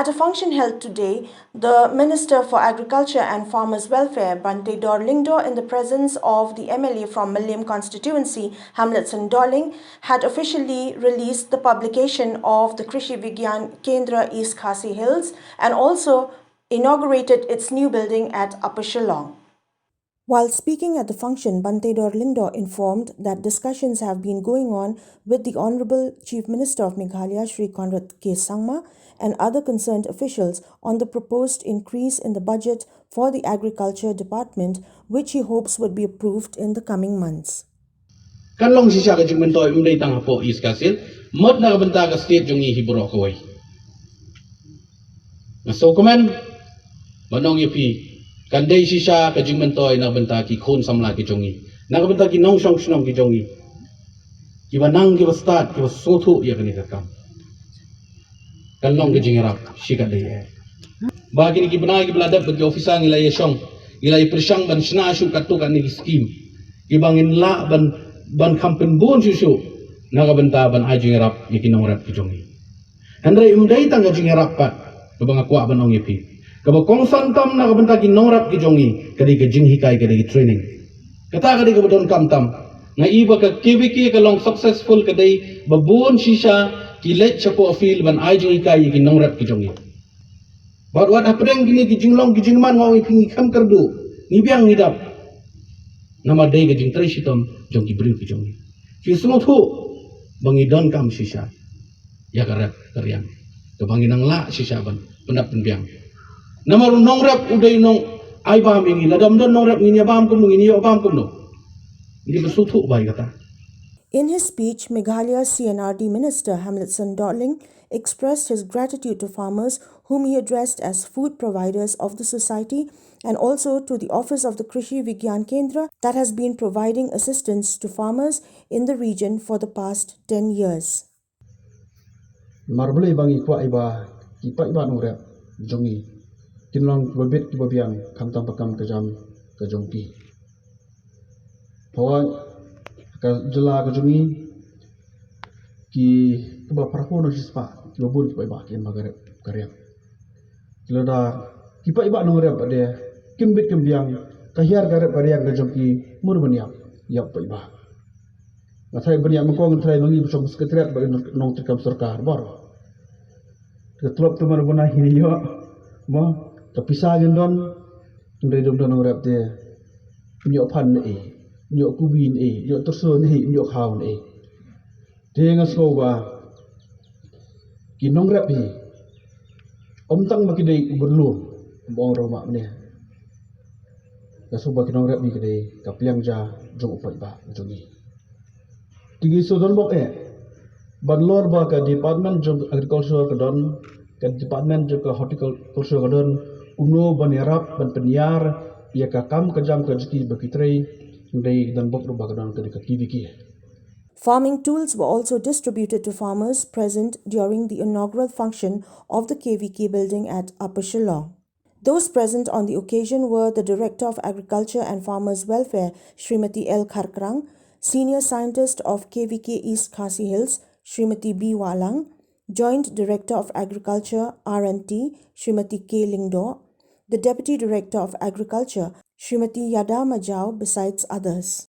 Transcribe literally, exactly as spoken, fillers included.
At a function held today, the Minister for Agriculture and Farmers Welfare, Banteidor Lyngdoh, in the presence of the M L A from Mylliem constituency, Hamletson Dohling, had officially released the publication of the Krishi Vigyan Kendra East Khasi Hills and also inaugurated its new building at Upper Shillong. While speaking at the function, Banteidor Lyngdoh informed that discussions have been going on with the Honourable Chief Minister of Meghalaya, Shri Conrad K Sangma, and other concerned officials on the proposed increase in the budget for the Agriculture Department, which he hopes would be approved in the coming months. Kan long shisha ka jingmyntoi, ym dei tang hapoh East Khasi Hills, mut na ka bynta ka state jong ngi hi baroh kawei. Nga sngewkmen ban ong ïa phi, kan dei shisha ka jingmyntoi na ka bynta ki khun samla ki jong ngi, na ka bynta ki nongshong shnong ki jong ngi, kiba nang, kiba stad, kiba sngewthuh ïa kane ka kam. Kan long ka jingïarap shi katdei. Ba kine ki bnai kiba la dep, ba ki officer ngi la ïashong, ngi la ïapyrshang ban shna shuh katto katne ki skim, kiba ngin lah ban, ban kham pynbun shuh shuh na ka bynta ban ai jingïarap ïa ki nongrep ki jong ngi. Hynrei ym dei tang ka jingïarap pat kaba nga kwah ban ong ïa phi. Kaba kongsan tam na ka bynta ki nongrep ki jong ngi, ka dei ka jinghikai, ka dei ka training. Kata ka dei kaba donkam tam. Nga i ba ka K V K ka long successful, ka dei ba bun shisha ki leit shapoh field ban ai jinghikai ïa ki nongrep ki jong ngi. Bad wat hapdeng kine ki jinglong ki jingman, nga ong ïa phi, ngi kham kyrduh, ngi biang, ngi dap. Namar dei ka jingtrei shitom jong ki briew ki jong ngi. Ki sngewthuh ba ngi donkam shisha ïa ka rep ka riang, kaba ngi nang lah shisha ban pyndap pynbiang. Namar u nongrep u dei u nong ai bam ïa ngi. Lada ym don nongrep, ngin ïa bam kumno, ngin ïa ïoh bam kumno? Ngi dei ban sngewthuh bha ïa kata. In his speech, Meghalaya C and R D Minister Hamletson Dohling expressed his gratitude to farmers, whom he addressed as food providers of the society, and also to the office of the Krishi Vigyan Kendra that has been providing assistance to farmers in the region for the past ten years. Namar balei ba ngi kwah ïa ba ki paidbah nongrep jong ngi kin long kiba bit kiba biang, khamtam ba kam ka jam ka jong ki. Pawai ka jylla ka jong ngi, ki kaba pharphew na shispah kiba bun ki paidbah ki em ha ka rep ka riang. Ki lada ki paidbah nongrep de kim bit kim biang, ka hiar ka rep ka riang ka jong ki mur ban ïap, ïap paidbah. Nga tharai ban ïap ma ko, nga tharai ma ngi ba shong secretariat bad nongtrei kam sorkar baroh. Ka tlop te man ba na hi ïoh, mo, ka pisa ngin don, hynrei dum don nongrep te, ïoh phan ne, ïoh kubi ne, ïoh tyrso ne, ïoh khaw ne. Te nga sngew ba ki nongrep hi, ym tang ba ki dei u byrlum, ym ong ruh ma ne. Nga sngew ba ki nongrep hi ki dei ka pliang ja jong u paidbah jong ngi. Te ngi shu don bok eh ban lor ba ka department jong agriculture ka don, ka department jong ka horticulture ka don, kumno ban ïarap ban pynïar ïa ka kam ka jam ka jong ki ba ki trei, hynrei don bok ruh ba ka don ka dei ka K V K. Farming tools were also distributed to farmers present during the inaugural function of the K V K building at Upper Shillong. Those present on the occasion were the Director of Agriculture and Farmers Welfare, Srimati L Kharkrang, Senior Scientist of K V K East Khasi Hills, Srimati B Wahlang, Joint Director of Agriculture, R and T, Srimati K Lyngdoh, the Deputy Director of Agriculture, Srimati Yada Majau, besides others.